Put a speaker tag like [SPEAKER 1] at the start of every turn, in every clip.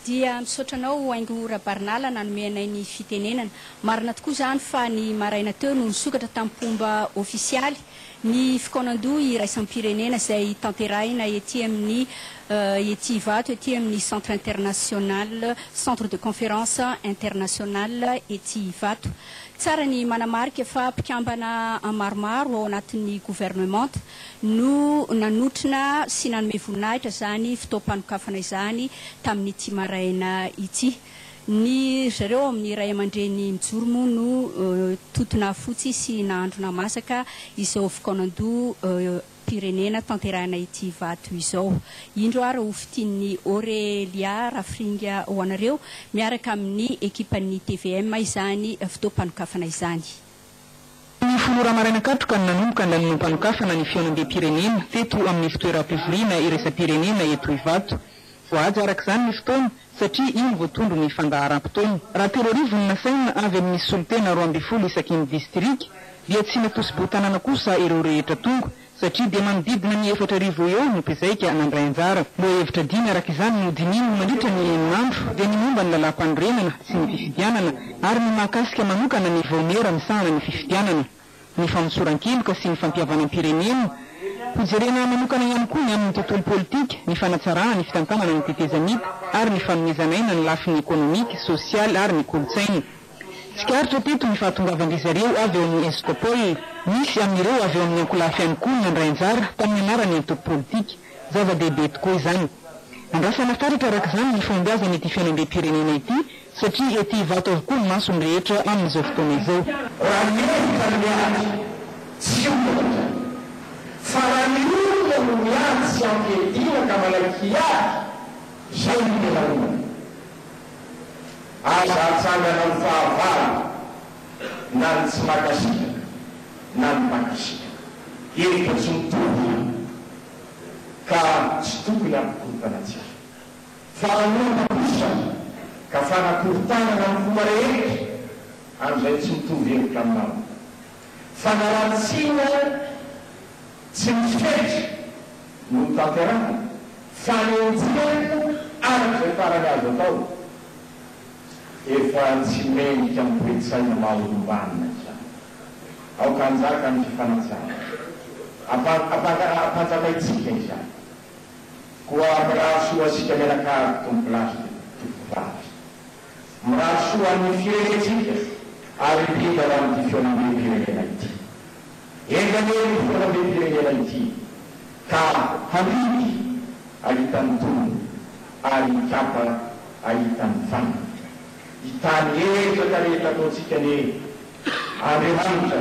[SPEAKER 1] Dia misaotra anao Haingo Rabarinala nanome anay ny fitenenana. Marina tokoa izany fa ny maraina teo no nisokatra tamim-pomba ofisialy ny fikaonandoha iraisam-pirenena izay tanterahina ety amin'ny ety Ivato, ety amin'ny Centre International, Centre de Conférence International ety Ivato. Tsara ny manamarika fa mpikambana maromaro ao anatin'ny governemanta no nanotrona sy nanome voninahitra izany fotoam-panokafana izany tamin'ity maraina ity. Ny ry zareo ao amin'ny Ray aman-dreny mijoro moa no toto nahafotsy sy nahandro nahamasaka izao fikaonandoham-pirenena tanterahina ety Ivato izao. Indro ary ho fintinin'i Aurélia Rafiringa ho anareo miaraka amin'ny ekipan'ny tvm izany fotoam-panokafana izany.
[SPEAKER 2] Ny folo ora maraina katroka no nanomboka ny lanonam-panokafana ny fihaonambem-pirenena teto amin'ny fitoeram-pivoriana iraisam-pirenena eto Ivato. Voahaja araka izany ny fotoana satria io no voatondro ny fandaharam-potoana. Raha 3000 no nasaina avy amin'ny solontena 12 isaky ny distrika dia tsy natosiboho-tanàna kosa ireo rehetra tonga satria dia manodidina ny 4000 eo no mpizaika nandray anjara. Lohahevitra dimy araka izany no hodinihina mandritra ny enina andro dia ny momba ny lalàmpanorenana sy ny fifidianana ary ny mahakasika manokana ny vaomiera misahana ny fifidianana, ny famotsoran-keloka sy ny fampihavanam-pirenena. Hojerena manokana ihany koa ny amin'ny tontolo politika, ny fanatsarana ny fitantanana ny tetezamita ary ny fanomezan'aina ny lafiny ekonomika, sosialy ary ny kolontsaina. Tsikaritra teto ny fahatongavan-dry zareo avy ao amin'ny Escopol. Nisy amin'ireo avy ao amin'ny ankolafy ihany koa nandray anjara tamin'ny anaran'ny antoko politika. Zava-dehibe tokoa izany. Andrasana fatratra araka izany ny fahombiazan'ity fihaonambem-pirenena ity satria ety Ivato avokoa ny mason'ny rehetra amin'izao fotoana izao.
[SPEAKER 3] Raha ny hevitra no miady, tsy olana izany. Fa raha ny olona no miady sy ampiadiana ka manaiky hiady, izay no tena olana. Aza atsangana ho fahavalo na ny tsy mankasitraka na ny mankasitraka. Hevitra tsy mitovy izany ka tsy tokony hampikorontana antsika. Fa ohatra kosa ka fanakorontanana amin'ny fomba rehetra an'izay tsy mitovy hevitra aminao. Fanaratsiana tsy misy fetra no notanterahina, fanenjehana araka izay farany azo atao. Efa tsy mendrika ny toe-tsaina maha olom-banona izany. Aoka hanjaka ny fifanajana. Ampanjakaintsika izany. Koa mirary soa antsika mianakavy tompolahy sy tompovavy. Mirary soa an'ny firenentsika ary indrindra ho an'ity fihaonambem-pirenena ity. Enga anie ity fihaonambem-pirenena ity ka hamidy hahita ny tolona ary hikapa hahita ny vanona. Hitahy ny ezaka rehetra ataontsika anie Andriamanitra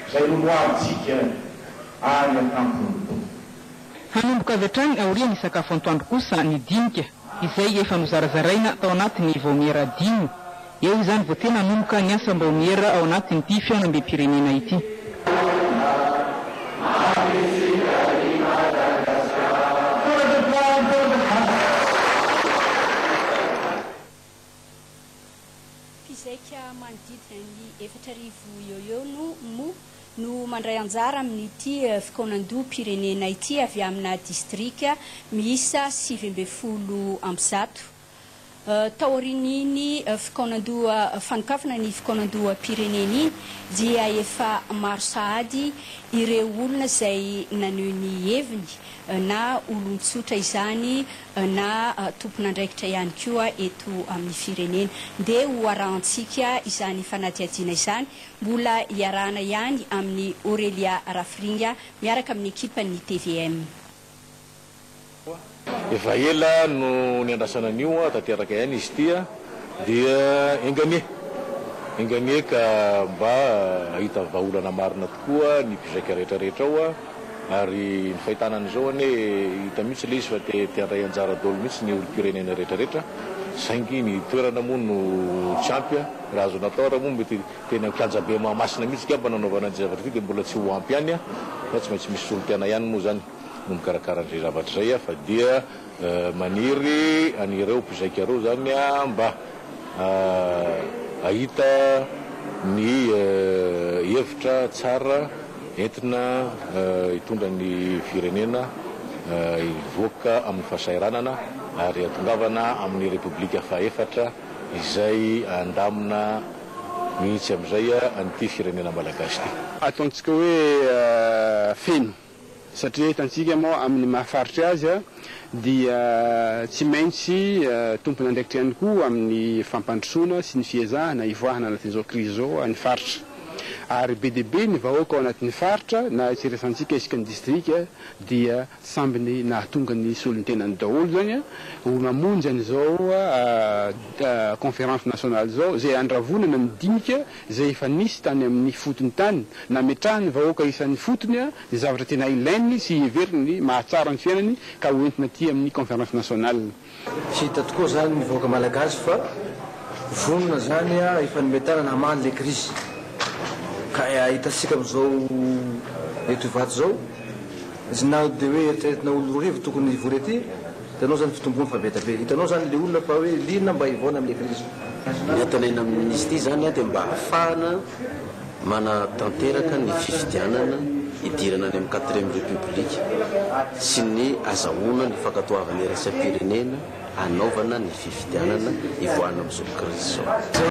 [SPEAKER 3] izay lolohavintsika any an-tampon'ny Tompo.
[SPEAKER 2] Hanomboka avy hatrany aorian'ny sakafo antoandro kosa ny dinika, izay efa nozarazaraina tao anatin'ny vaomiera dimy. Eo izany vao tena hanomboka ny asam-baomiera ao anatin'ity fihaonambem-pirenena ity.
[SPEAKER 1] Mpizaika manodidina ny 4000 eo eo no moa no mandray anjara amin'ity fikaonandoham-pirenena ity avy amina distrika miisa 119. Taorian'iny fikaonandoha fanokafana ny fikaonandoham-pirenena iny dia efa maro sahady ireo olona izay naneho ny heviny na olon-tsotra izany na tompon'andraikitra ihany koa eto amin'ny firenena. Ndeha ho arahantsika izany fanadihadiana izany, mbola iarahana ihany amin'i Aurélia Rafiringa miaraka amin'ny ekipan'ny tvm.
[SPEAKER 4] Efa ela no niandrasana an'io, tanteraka ihany izy ity dia enga anie, enga anie ka mba hahita vahaolana marina tokoa ny mpizaika rehetra rehetra ao ary ny fahitana an'izao anie hita mihitsy ilay izy fa te te handray anjara daholo mihitsy ny olom-pirenena rehetra rehetra saingy ny toerana moa no tsy ampy, raha azo natao ary moa mety teny amin'ny kianjabe Mahamasina mihitsy angamba nanaovana an'ity zavatra ity dia mbola tsy ho ampy ihany fa tsy maintsy misy solontena ihany moa izany. no mikarakara an'izay zavatra izay fa dia maniry an'ireo mpizaika ireo izany mba hahita ny hevitra tsara entina hitondra ny firenena hivoaka amin'ny fahasahiranana ary hahatongavana amin'ny Repoblika fahaefatra izay handamina mihitsy amin'izay an'ity firenena malagasy ity.
[SPEAKER 5] Ataontsika hoe feno satria hitantsika moa amin'ny maha faritra azy dia tsy maintsy tompon'andraikitra ihany koa amin'ny fampandrosoana sy ny fiezahana hivoahana anatin'izao krizy izao ny faritra. Ary be dia be ny vahoaka ao anatin'ny faritra na tsy resahantsika isaka ny distrika dia sambiny nahatonga ny solontenany daholo zany ho mamonjy an'izao conférence nationale izao izay andravonana ny dinika izay efa nisy tany amin'ny fotony tany nametrahany vahoaka isan'ny fotony ny zavatra tena ilainy sy heveriny mahatsara ny fiainany ka hoentina aty amin'ny conférence nationale.
[SPEAKER 6] Hita tokoa zany ny vahoaka malagasy fa vonona zany efa nometanana hamaha le krizy ka hitantsika amin'izao eto Ivato zao na de hoe eritreretina olo 2000 tokony hivory aty, hitanao zany fitombony fa be da be, hitanao zany le olona fa hoe liana mba hivoana am'le krizy.
[SPEAKER 7] Ny antenaina amin'izy ity zany dia mba ahafahana manatanteraka ny fifidianana hidirana any amin'ny quatrième république sy ny azahoana ny fankatoavana iraisam-pirenena anaovana ny fifidianana hivoahana amin'izao krizy zao.